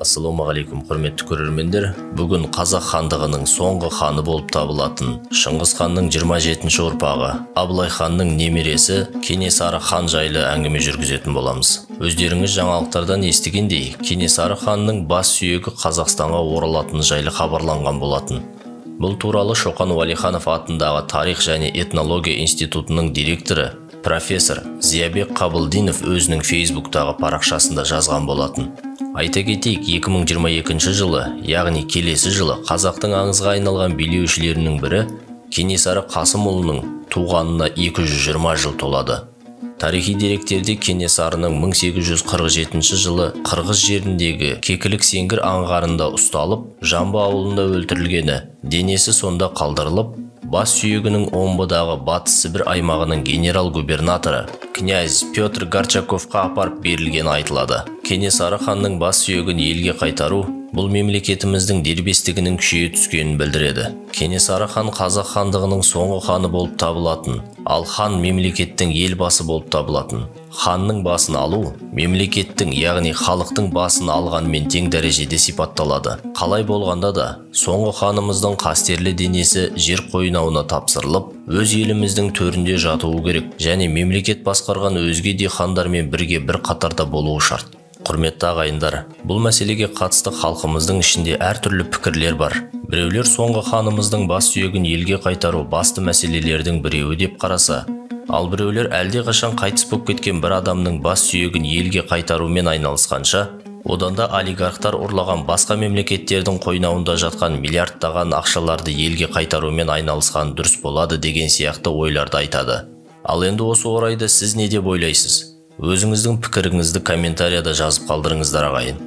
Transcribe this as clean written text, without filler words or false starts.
Ассалаумағалейкум, құрметті көрермендер. Бүгін Қазақ хандығының соңғы ханы болып табылатын Шыңғыс ханның 27-ші ұрпағы Абылай ханның немересі Кенесары хан жайлы әңгіме жүргізетін боламыз. Өздеріңіз жаңалықтардан естігендей, Кенесары ханның бас сүйегі Қазақстанға оралатыны жайлы хабарланған болатын. Бұл туралы Шоқан Уәлиханов атындағы Тарих және этнология институтының директоры профессор Зиябек Қабылдинов өзінің Фейсбуктағы парақшасында жазған болатын. Айта кетейік, 2022 жылы, яғни келесі жылы қазақтың аңызға айналған билеушілерінің бірі Кенесары Қасымұлының туғанына 220 жыл толады. Тарихи деректерде Кенесарының 1847 жылы Қырғыз жеріндегі Кекілік Сеңгір аңғарында ұсталып, Жамбы ауылында өлтірілгені, денесі сонда қалдырылып, бас сүйегінің Омбыдағы Батыс Сібір аймағының генерал-губернаторы князь Петр Горчаковқа апарып берілгені айтылады. Кенесары ханның бас сүйегін елге қайтару бұл мемлекетіміздің дербестігінің күшейе түскенін білдіреді. Кенесары хан Қазақ хандығының соңғы ханы болып табылатын, ал хан мемлекеттің елбасы болып табылатын. Ханның басын алу мемлекеттің, яғни халықтың басын алғанмен тең дәрежеде сипатталады. Қалай болғанда да, соңғы ханымыздың қастерлі денесі жер қойнауына тапсырылып, өз еліміздің төрінде жатуы керек және мемлекет басқарған өзге де хандармен бірге бір қатарда болуы шарт. Құрметті ағайындар, бұл мәселеге қатысты халқымыздың ішінде әртүрлі пікірлер бар. Біреулер соңғы ханымыздың бас сүйегін елге қайтару басты мәселелердің біреуі деп қараса, ал біреулер әлдеқашан қайтыс болып кеткен бір адамның бас сүйегін елге қайтарумен айналысқанша, одан да олигархтар ұрлаған басқа мемлекеттердің қойнауында жатқан миллиардтаған ақшаларды елге қайтарумен айналысқан дұрыс болады деген сияқты ойларды айтады. Ал енді осы орайда сіз не деп ойлайсыз? Өзіңіздің пікіріңізді комментарияда жазып қалдырыңыздар, ағайын.